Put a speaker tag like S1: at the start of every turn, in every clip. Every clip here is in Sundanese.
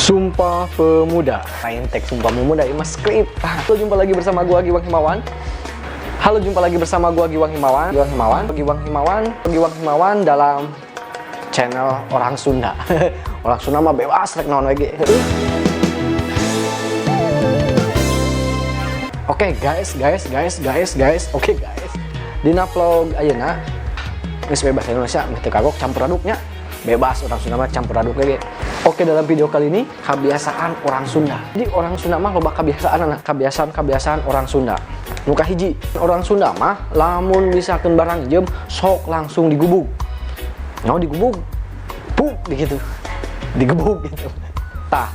S1: Sumpah Pemuda. Lain teks Sumpah Pemuda, ini mah skrip. Halo, jumpa lagi bersama gua Giwang Himawan. Halo, jumpa lagi bersama gua Giwang Himawan. Giwang Himawan, Giwang Himawan, Giwang Himawan dalam channel Orang Sunda. Orang Sunda mah bebas rek naon we ge. Oke guys, guys, guys, guys, guys. Oke guys. Dina vlog ayeuna geus bebas Indonesia, teu kagok campur aduknya. Bebas orang Sunda mah campur aduk ge. Oke, dalam video kali ini kebiasaan orang Sunda. Jadi orang Sunda mah loba kebiasaan anak, kebiasaan-kebiasaan orang Sunda. Nu kahiji, orang Sunda mah lamun misalkan barang jem sok langsung digubug. Nyawa digubug. Puk gitu. Digebug gitu. Tah,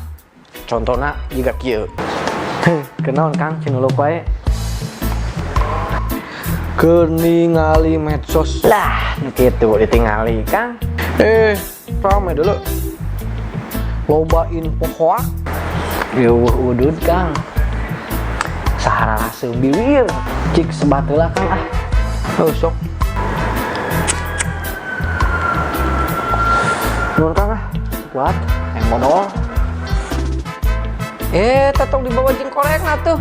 S1: contohna jiga kieu. Kenaon Kang cinuluk wae. Keur ningali medsos. Lah, nu kitu ditingali Kang. Rame dulu. Loba info hoak. Eueuh udud Kang. Sahararaseum biwir. Cik sebat heula Kang ah. Oh, sok. Nuhun Kang ah. Kuat, yang modal. Tetong dibawa jeung korekna tuh.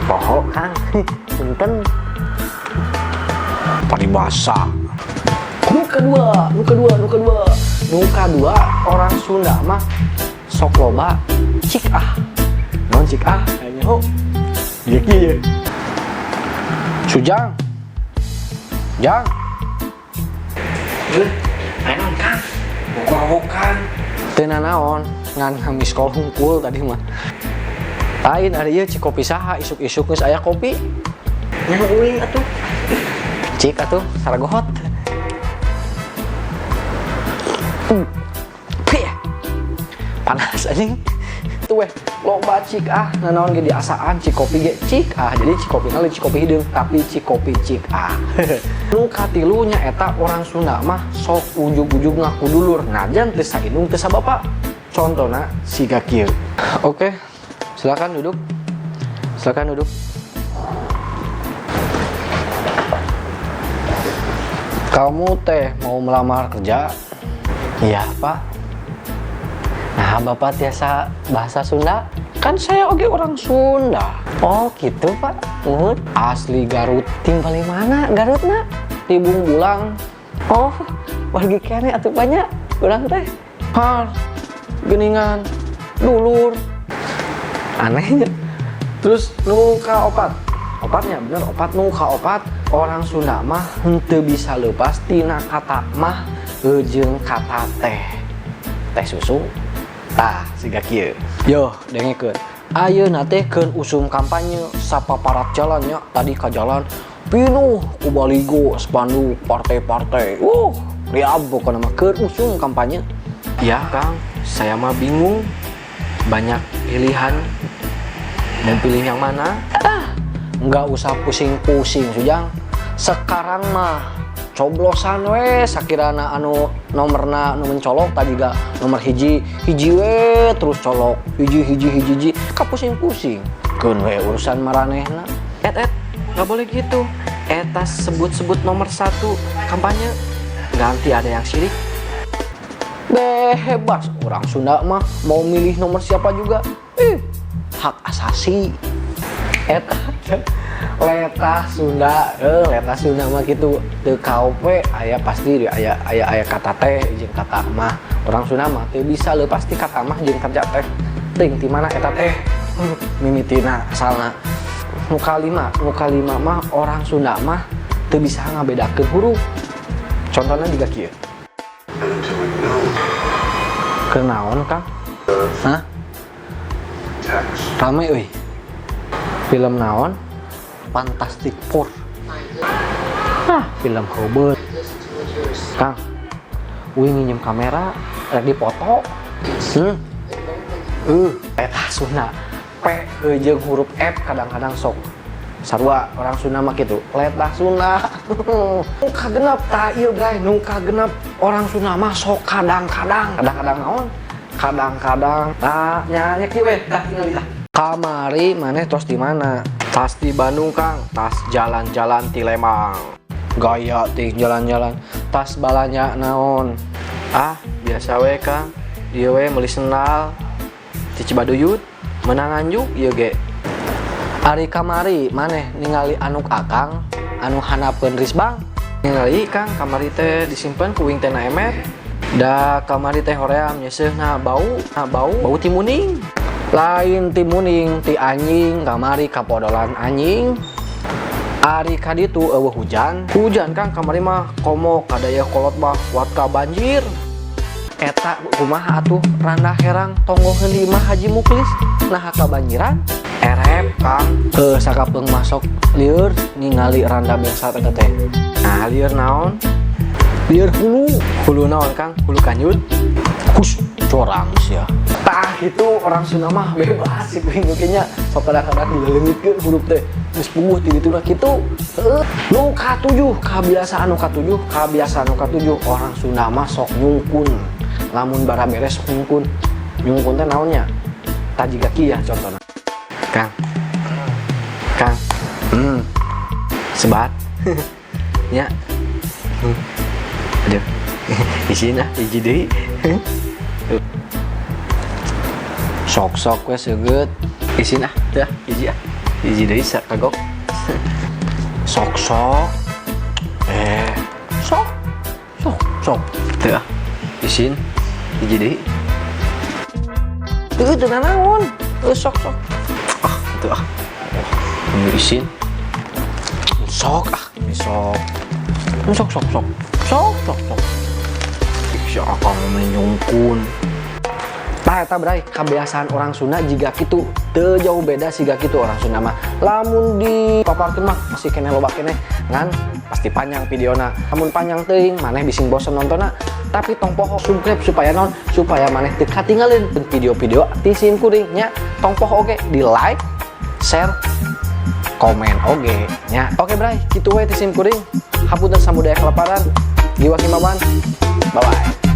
S1: Poho Kang. Punten. Paribasa. Nu kedua, nu kedua, nu kedua. Nu kadua orang Sunda mah sok loba cik ah. Non cik ah, kayaknya ho. Ieu kieu. Sujang. Jang. Ayo naon Kang? Bogokan. Teu nanaon, ngan miskol hungkul tadi mah. Lain ari ieu cik kopi saha isuk-isuk geus aya kopi. Nya uing atuh. Cik atuh saragohot. Panas anjing. Tuh weh, loba cik ah, nanaon ge diasaan cik kopi ge cik ah. Jadi cik kopi lain cik kopi hideung, tapi cik kopi cik ah. Nu katilu nya eta orang Sunda mah sok ujug-ujug ngaku dulur, najan teu saindung teu sabapak. Contona siga kieu. Oke, silakan duduk. Silakan duduk. Kamu teh mau melamar kerja? Iya, Pak. Nah, Bapak tiasa bahasa Sunda? Kan saya oge orang Sunda. Oh, gitu, Pak. Nuhun. Asli Garut. Tim paling mana Garutna? Di Bungbulang. Oh, wargi kene atuh banyak. Urang teh. Har, geningan, dulur. Anehnya. Terus nu ka opat. Opatnya bener opat nu ka opat. Orang Sunda mah henteu bisa leupas tina kata mah jeung kata teh. Teh susu. Tah, siga kieu. Yo, dengekeun. Ayeuna teh keun usum kampanye sapaparat jalannya tadi ka jalan pinuh ku baligo spanduk partai-partai. Riab pokona mah keun usum kampanye. Ya, Kang, saya mah bingung. Banyak pilihan. Mau pilih yang mana? Ah, nggak usah pusing-pusing, Sujang. Sekarang mah coblosan we sakirana anu nomorna nu mencolok tadi ga nomor hiji hiji we terus colok hiji hiji hiji hiji kapusing-pusing keun we urusan maranehna. Et nggak boleh gitu. Eta sebut-sebut nomor satu kampanye ganti ada yang sirik. Bebas orang Sunda mah mau milih nomor siapa juga. Hak asasi. Eta letah Sunda, letah Sunda mah gitu teu kaope aya pasti aya aya aya kata teh jeung kata mah. Orang Sunda mah teu bisa leupas ti kata mah jeung kerja teh. Teuing ti mana eta teh? Mimitina asalna. Nu kalima mah orang Sunda mah teu bisa ngabedakeun huruf. Contohna juga kieu. Kenaon Kang? Hah? Rame euy. Film naon? Fantastic Four. Ah, film heubeut. Kang, uing nginjem kamera, rek dipoto. Eta Sunda. P jeung huruf F kadang-kadang sok sarua orang Sunda mah kitu. Letah Sunda. Nu kagenep tah ieu bray, nu kagenep orang Sunda mah sok kadang-kadang. Kadang-kadang naon? Kadang-kadang. Nah, nya nya kieu we, tah tinggal tah. Kamari maneh tos di mana? Tas di Bandung Kang, tas jalan-jalan ti Lembang. Gaya teh jalan-jalan, tas balanya naon? Ah, biasa we Kang. Dieu we meuli sendal. Ti Cibaduyut menang Nganjuk ieu ge. Ari kamari maneh ningali anduk Akang anu handapeun risbang? Ningali, Kang. Kamari teh disimpen ku wing teh na emer. Da kamari teh hoream nyeuseuhna bau, na bau bau ti muning. Lain ti muning, ti anjing, kamari kapodolan anjing. Ari kaditu euweuh hujan? Hujan, Kang, kamari mah komo ka Dayeuhkolot mah kuat ka banjir. Eta kumaha atuh randa herang tonggoheun di imah Haji Muklis, naha kabanjiran? Erep, Kang. Heuh, sakapeung masuk lieur ningali randa biasa eta teh. Nah, lieur naon? Lieur hulu. Hulu naon, Kang? Hulu kanjut? Hus, corang sia. Tah itu orang Sunda mah bebas sih kuing nya, sok kadang-kadang dileungitkeun hurup teh. Geus puguh ti dituna kitu. Heuh. Nu katujuh, kabiasaan nu katujuh, kabiasaan nu katujuh, orang Sunda mah sok nyungkun. Lamun baraberes nyungkun. Nyungkun teh naonnya? Tah jiga kieu ya contohna. Kang. Kang. Sebat. Nya. Aduh. Isin ah, hiji deui. Sok-sok we seugeut. Isin ah, teu ah, hiji ah. Hiji deui kagok. Sok-sok. Eh, sok. Sok, sok. Teu ah. Isin. Hiji deui. Teu teu nanaon. Heuh, sok sok. Ah, teu ah. Oh, ini isin. Sok ah, ini sok. Sok sok sok. Sok sok sok. Ih, si Akang nyungkun. Tah eta, bray, kebiasaan orang Sunda jiga kitu, teu jauh beda siga kitu orang Sunda mah. Lamun dipaparkeun mah masih keneh loba keneh, ngan pasti panjang videona. Lamun panjang teuing maneh bising bosen nontonna. Tapi tong poho subscribe supaya non supaya maneh teu katinggalin video-video ti sim kuring nya. Tong poho oge di like, share, komen oge nya. Oke, bray, kitu we ti sim kuring. Hapunten samudaya kaleparan. Giwa Kimawan. Bye bye.